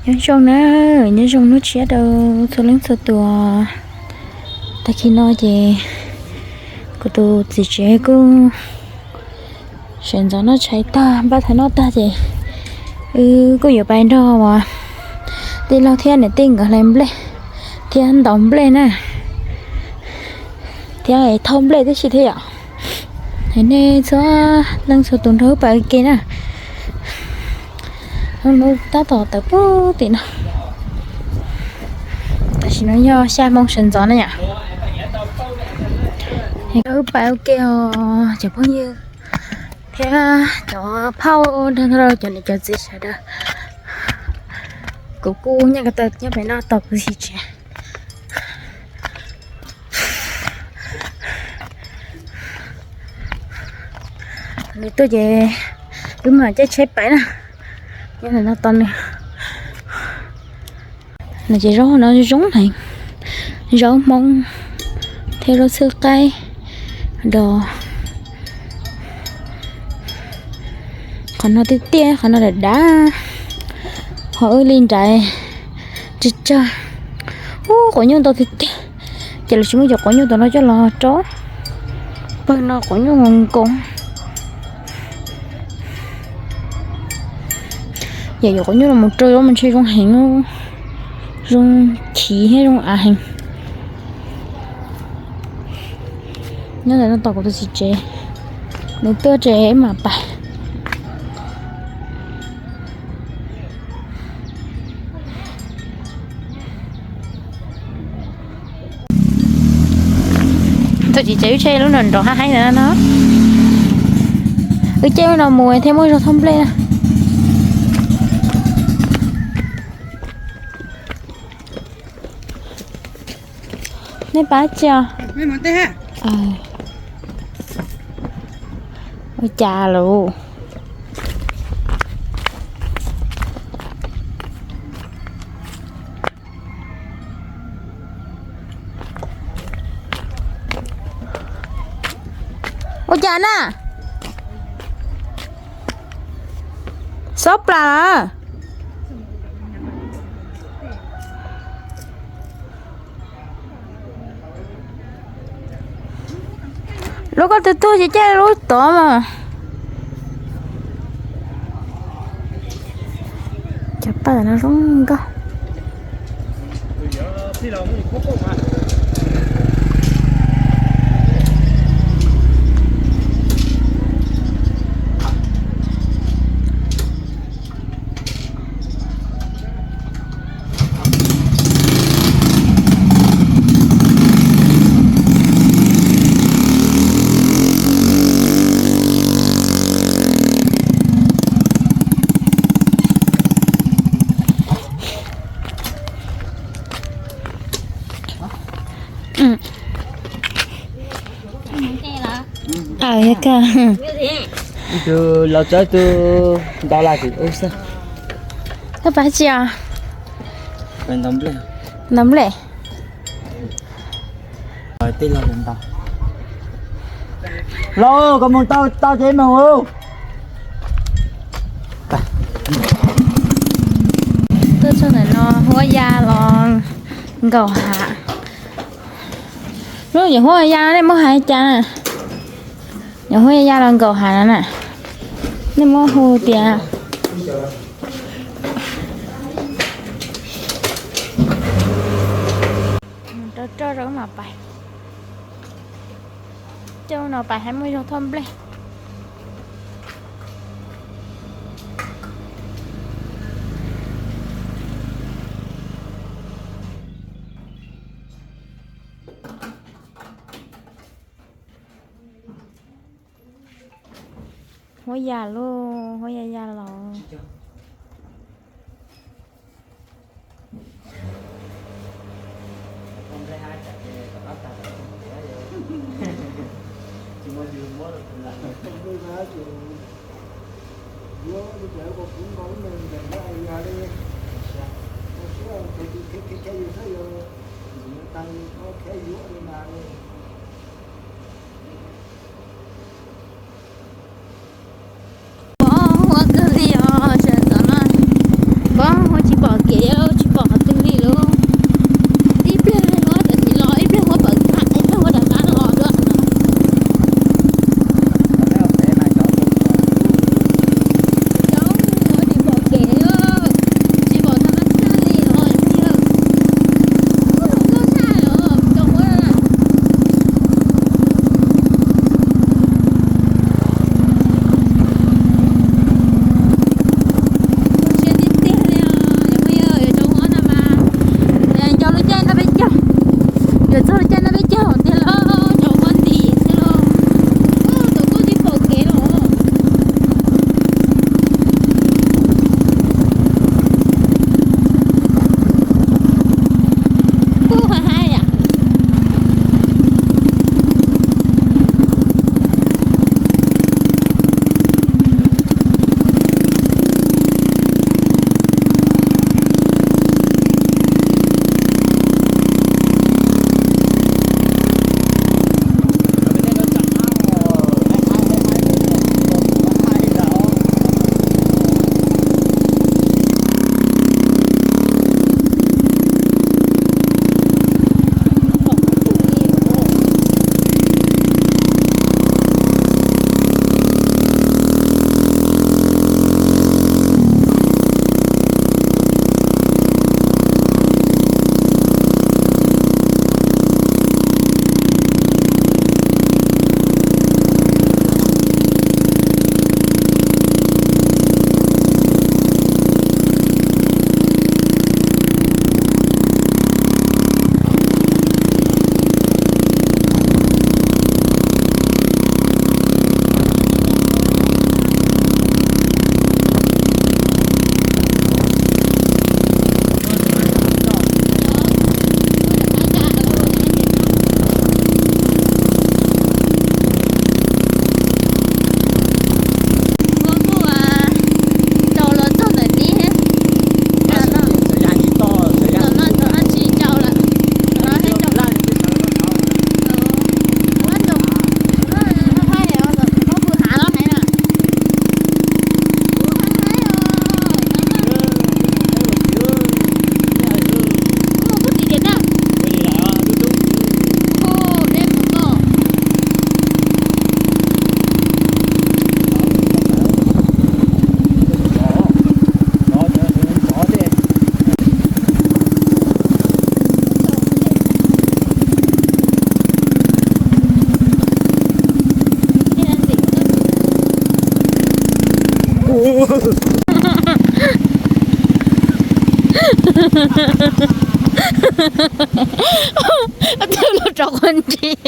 Nyob zoo na, nyob zoo hnub tshiab rau txhua leej txhua tus. Tag kis no ces kuv tus txiv tsev kuj sawv ntxov noj tshais tag, npaj thav noj tag ces wb kuj yuav pais nrog uas tij laug thiab niam tij nkawd hlais nplej thiab ntaus nplej na, thiab thauj nplej tib si thiab yom. Es nej txhua leej txhua tus nrog wb pais ua ke na. Hnub tab tom tawm pug tim no. Tam sim no yog xya moo sawv ntxov na yom. Wb pais ua ke os cov phooj ywg thiab cov phauj nrog rau cov niam cov txiv sawv daws. Kuv kuj nyob ko taw nyob pem no tos kuv txiv tsev. Nws tuaj ces wb mam caij tsheb pais na. Nyob ntawm no tos nws. Nws ces zaub no zoo heev, zaub hmoob thiab zaub txhwb qaib dos. Qhov no tiaj tiaj, qhov no dav dav, ho wb li nrad tsawg tsawg. Ub, quav nyuj ntau tiag tiag. Ces lawv tsis muab cov quav nyuj tom no coj los rau. Pawg no quav nyuj nkaus nkaus. Yam yuav quav nyuj no mus rau zaub mas ntshe zoo heev, zoo chiv thiab zoo av heev. Nyob ntawm no tos kuv tus txiv tsev, nws tuaj ces wb mam pais. Tus txiv tsev wb caij lub nrov nrov hab haib ntawd no. Wb caij lub no mus thiaj muaj zog thauj nplej na. Nej pab tsi os? Ua cas lauj? Ua cas na? Xob plas lawm. Lub koj tus tuag ces caij lub tod mas. Cov paj no zoo nkauj. Tus laus txawb tus ntau laj tim ub xwb. Koj pab tsi os? Ntau nplej. Ntau nplej. Tej laus ntau. Laus, koj mus tau tau ces mus. Tuaj txog ntawm no huab ya los nkaum hav. Lub nyuam huab ya no nej muab hais cas na? Nyuam huab ya los nkaum hav no na. Nej muab hu tias rau rau rau mam pais. Coj no pais hais muaj zog thauj nplej. Huab ya lauj, huab ya ya los. Pob huab kawg li os, sawv ntxov no pob huab tsis pom kev. Twb luag rau quas nrig,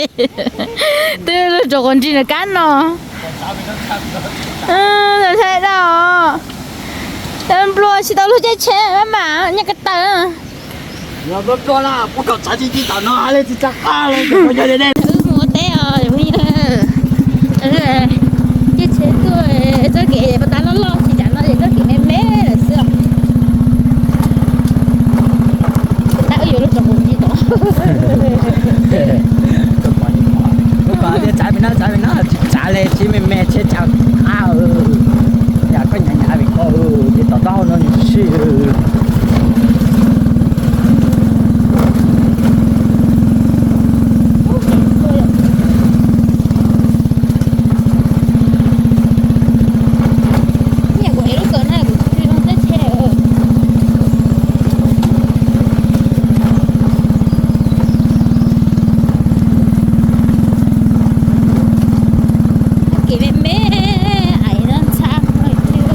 twb luag rau quas nrig na kab no. Thaij dab, nplua tsis tau luag caij tsheb maj mam nyob ko taw. Wb mus ua teb os phooj ywg. Caij tsheb tuaj, txoj kev pas tas loj loj, tsis tas no ces txoj kev me me lawm xwb. Tab wb yuav luag rau quas nrig tod. Lub ko thiaj tsav pem no, tsav pem no, tsis tsav li, tsis me me tsheb tsav qab. Yam koj nyav nyav vim ko ces tom taub no nws sib. Nyiam kuv ev lub kawm na, kuv tsis zoo teb tsheb. Kev me me, ais no ntxhab, ntxhab tsis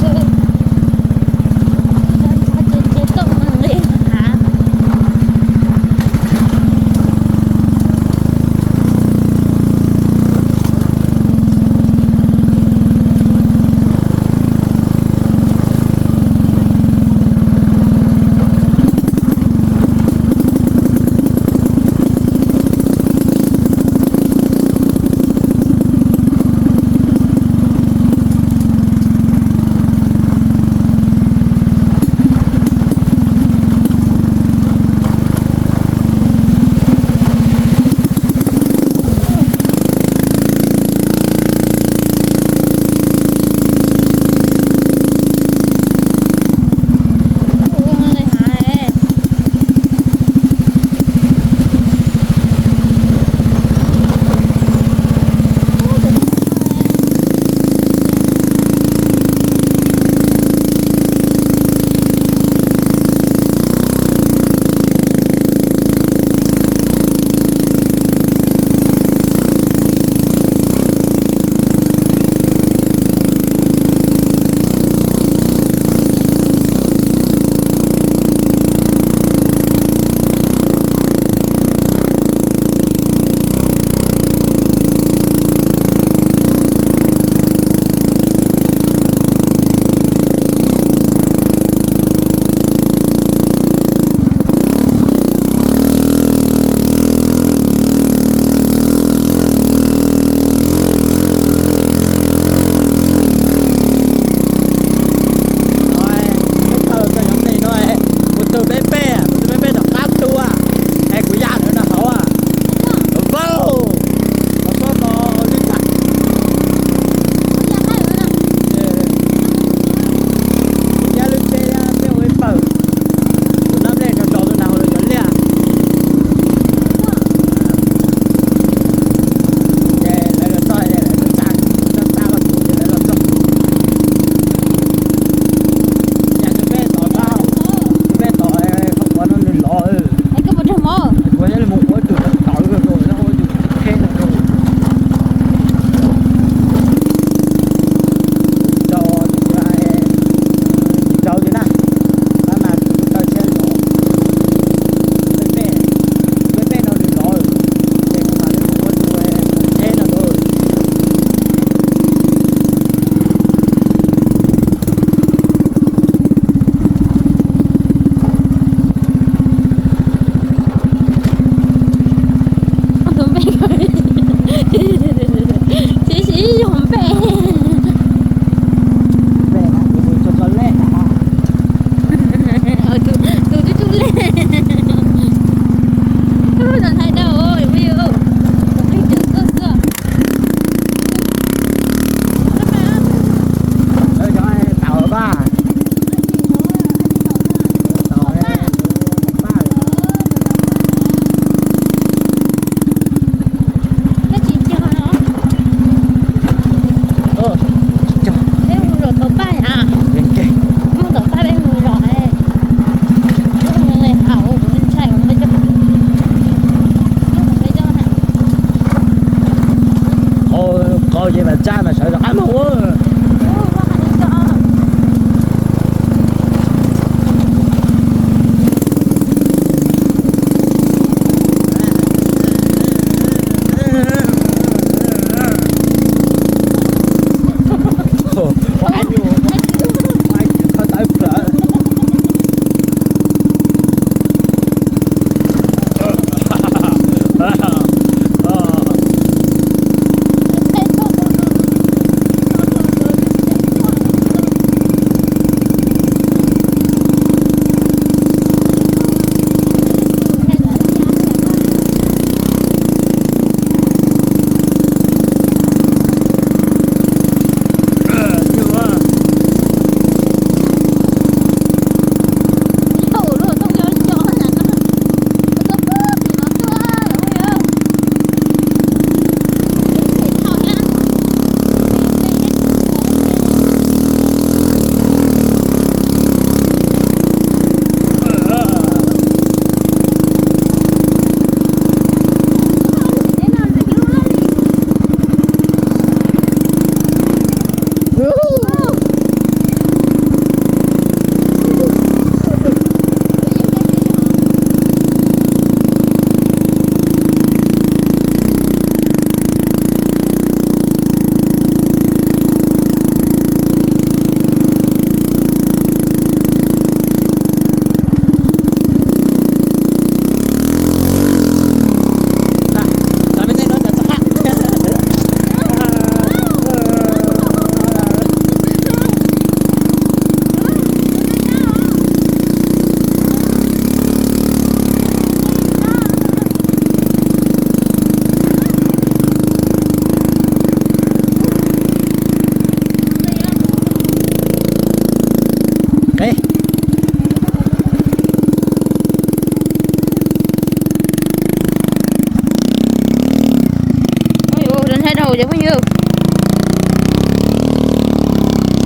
Ces phooj ywg,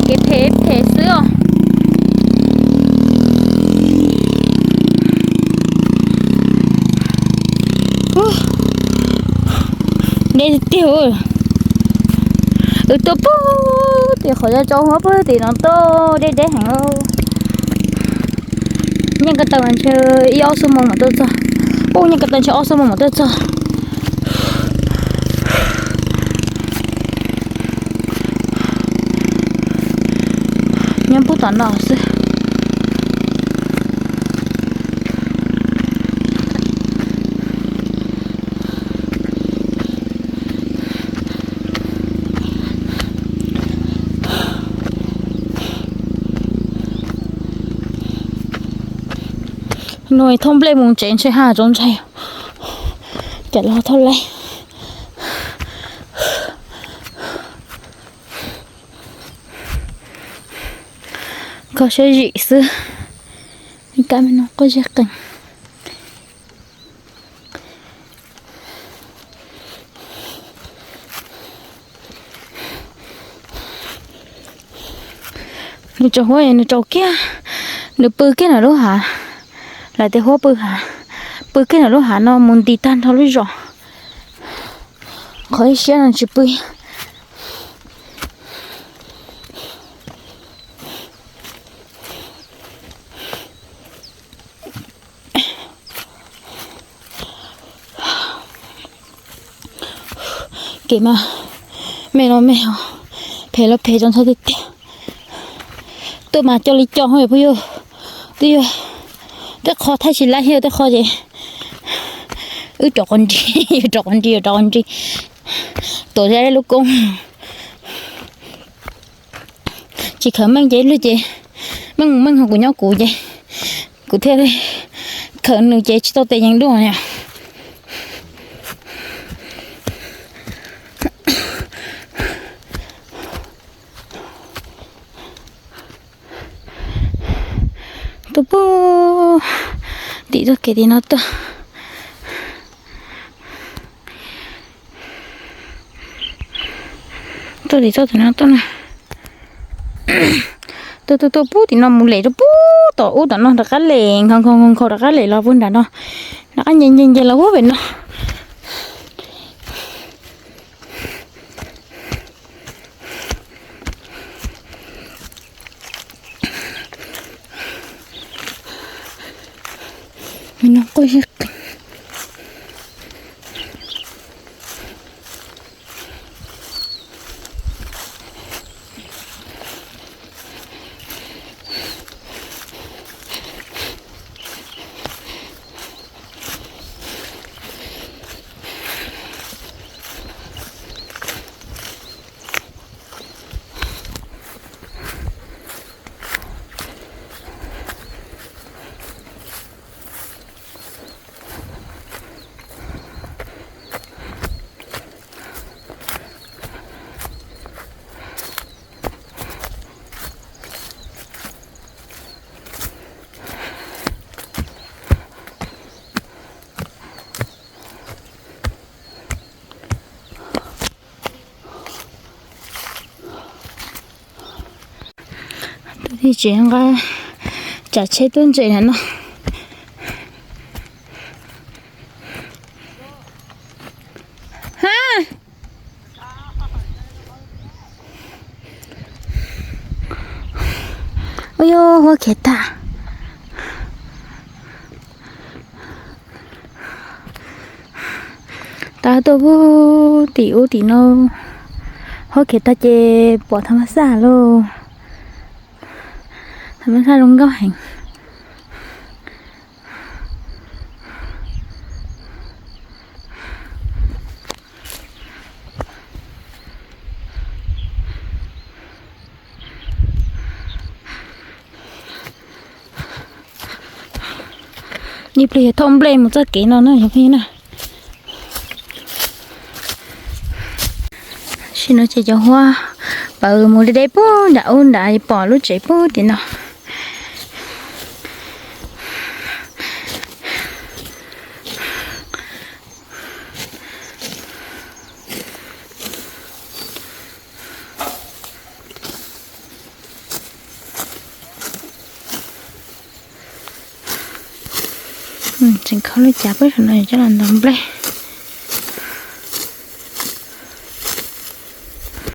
kev phem phem xwb os. Deb tiag. Wb tuaj puag tim qhov cov tsob huab puag tim no tuaj deb deb heev. Nyob ko taw mas ntshe ib ob xuab moos mam tuaj txog. Ub, nyob ko taw ntshe ob xuab moos mam tuaj txog. Nyob puag tom no xwb. Nws thauj nplej mus tsev ntshe haj tsaus ntshai. Ces los thauj laib. Kho siab zim xwb. Kab me no quaj zig qees. Nws tsaus huab, nws tsaus kiag, nws pw kiag ntawm lub hav. Lawv tej huab pw hav, pw kiag ntawm lub hav no mus nti tag nrho lub zos. Qhov ib siab no tsis pw. Kev mas me los me, phem los phem txaus ntshai tiag tiag. Tuaj mas coj li coj phooj ywg, twb yog tej qho thaij tsis laib thiab, tej qho ces wb rov qab nrig, rov qab nrig, rov qab nrig, tuav zaj lub koob. Tsis khawv meej ces ib lub ces meej mus meej, ho kuv nyob kuv ces kuv thiaj khawv nws ces tsis tau tes yees dua yom. Tuaj puag tim txoj kev tim no tuaj. Tuaj tim txoj tim no tuaj na. Tuaj tuaj tuaj puag tim no mus lem rau puag tom ub tom no rov qab lem nkhaus nkhaus nkhaus rov qab lem los puag nram no. Rov qab nce nce nce los puag pem no. Nws no quaj zig qees. Tuaj tsis nqa tsav tsheb tuaj ntses na no. Ha. Ua yog huab khiav tag. Tab tuaj puag tim ub tim no, huab khiav tag ces pom thaj ma xaj lauj. Thaj ma xaj zoo nkauj heev. Ib pliag yog thauj nplej mus txoj kev no na yog pheej na. Sim no ces cov huab pawg mus deb deb puag nram ub nrad pom lub tsev puag tim no. Tseem kho lub cav peb saum no coj los ntov nplej.